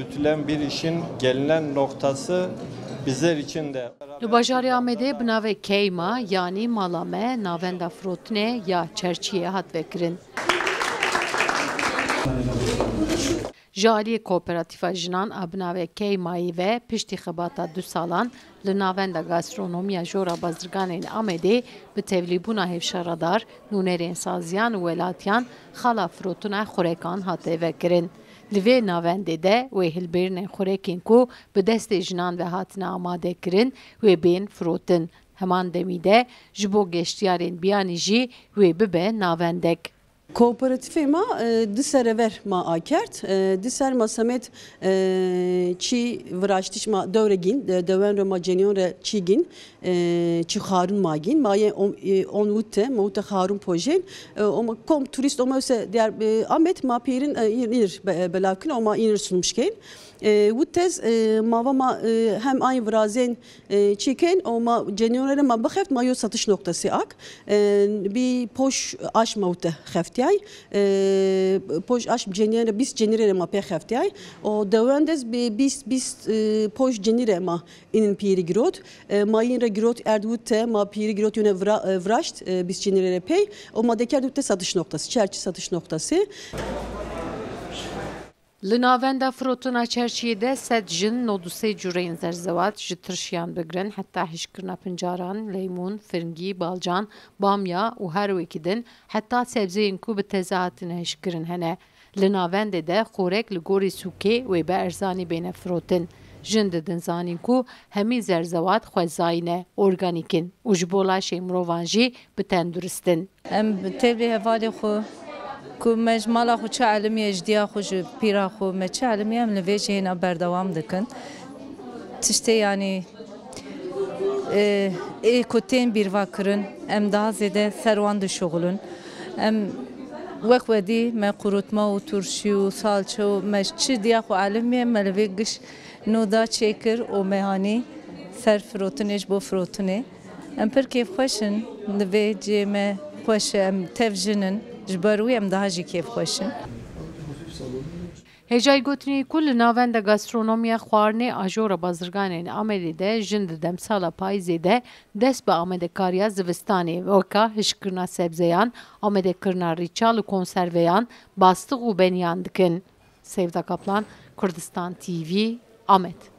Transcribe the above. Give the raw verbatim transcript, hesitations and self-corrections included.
Yürütülen bir işin gelinen noktası bizler için de. Li bajarê Amedê bi navê Keyma, yanî Mala Me, navenda firotinê ya çerçiyê hat vekirin. Ji aliyê Kooperatîfa Jinan a bi navê Keymayî ve piştî xebata du salan li Navenda Gastronomiya Jora Bazirganên Amedê bi tevlîbûna hevşaredar, nûnerên saziyan û welatiyan xala firotina xurekan hate vekirin. Li vê navendê de wê hilbirînên xurekên ku bi destê jinan ve hatine amade kirin wê bên firotin. Heman demî de ji bo geştiyarên biyanî jî wê bibe navendek. Kooperatifê ma, e, di sere ver ma akert. E, di ser ma semed, e, çî viraştiş ma dewre gîn, de-, dewen re ma ceniyon re çî gîn, e, çî xarûn ma gîn. Ma yê on, e, on wite, ma wite xarûn pojên. E, o ma kom turîst o ma wise diyar, e, Amed ma pîrin, e, îr, îr be-, belav kin, o ma îr sunum şkên. E, witez, e, ma va ma, e, hem aynı virazên, e, çîkên, o ma ceniyon re ma bixeft, ma yo satış noktası ak. E, bir poş aş ma wite xeftiyay. E, poş aş ceniyon re, bîst cenî re ma pê xeftiyay. O dewendez bi bîst, bîst, e, poş cenî re ma inin pîri girot. E, ma yin re girot erd wite, ma pîri girot yone vira-, e, viraşt, e, bîst cenî re pey. O ma dekerd wite satış noktası, çerçi satış noktası. Li navenda firotina çerçiyê de sed jin nod û sê cureyên zerzewat ji tirşiyan bigirin heta hişkkirina pincaran, leymûn, firingî, balcan, bamya û her wekî din heta sebzeyên ku bi teze hatine hişkkirin hene. Li navendê de xorek li gorî sûkê wê bi erzanî bêne firotin. Jin didin zanîn ku hemî zerzewat xwezayî ne, organîk in û ji bo laşê mirovan jî bi tendurist in. Em bi tevlî hevalê xwe ku me ji mala xwe çi elimî ye, ji diya xwe, ji pîra xwe me çi elimî ye, em li vê jî hêna berdewam dikin. Tiştê, yanî, e, ê ku tên bîrva kirin, em daha zêde ser wan dişuxulin. Em wek wedî me qurutma û turşî û salçe û me çi diya xwe elimî ye, me li vê giş nû da çêkir û me hanî ser firotinê, ji bo firotinê. Em pir kêfxweş in, li vê cihê me xweş e, em tev jin in, ji ber wî em daha jî kêfxweş in. Hêjayî gotinê ku li navenda gastronomiya xwarinê a jora bazirganên Amedê de jin di demsala payîzê de dest bi amadekariya zivistanê, weka hişkkirina sebzeyan, amadekirina rîçal û konserveyan, bastix û beniyan dikin. Sevda Kaplan, Kurdistan T V, Amed.